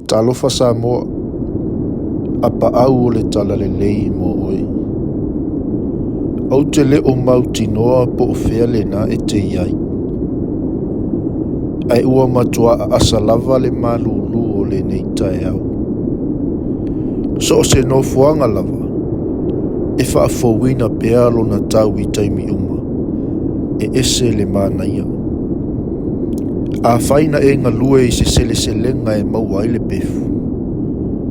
Talofa Samoa, apaau o le talalelei mo oe. Ou te le o mautinoa po o fea lena e te i ai. Ae ua matua aasa lava le malūlū o lenei taeao. So o se nofoaga lava, e faafouina pea lona tau i taimi uma, e ese le manaia. Afai na e galue i se seleselega e maua ai le pefu,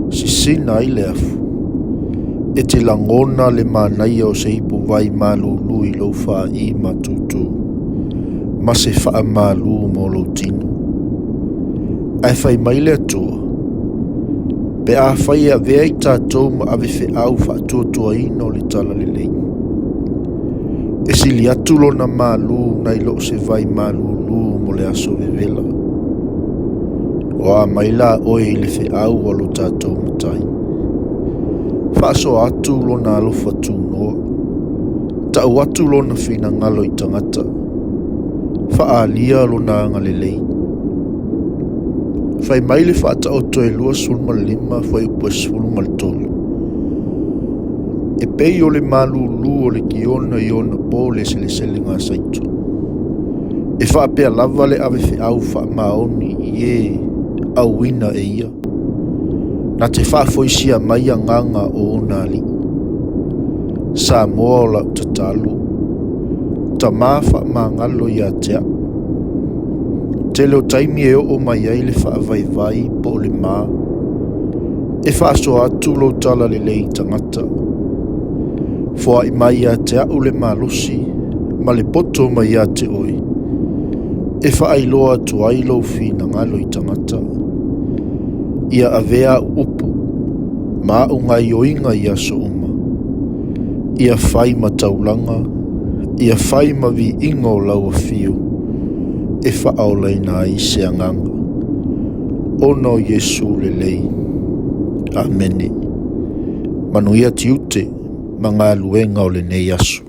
sisina ai le afu, e te lagona le manaia o se ipuvai malūlū i lou fāī matutu, ma se faamalū mo lou tino. Ae fai mai le Atua, pe afai e avea i tatou ma ave feau faatuatuaina o le talalelei, e sili atu lona malū nai lo o se vai malūlū mo le aso vevela. O a mai la oe i le feau a lo tatou Matai. Faasoa atu lona alofa tunoa. Tau atu lona finagalo i tagata. Faaalia lona agalelei. Fai mai le Faataoto e 25 fuaiupu e 13. E pei o le malūlū o le kiona i ona po le seleselega a Saito. E faapea lava le ave feau faamaoni i e auina e ia, na te faafoisia mai agaga o ona alii. Samoa o lau tatalo, tama faamagalo ia te au. Tele o taimi e oo mai ai le faavaivai po o le ma, e faasoa atu lou talalelei i tagata. Foai mai ia te au le malosi ma le poto mai ia te oe, e faailoa atu ai lou finagalo i tagata. Ia avea au upu ma au gaioiga i aso uma. Ia fai ma taulaga, ia fai ma viiga o lau afio, e faaolaina ai se agaga. Ona o Iesu lelei. Amene. Manuia tiute ma galuega o lenei aso.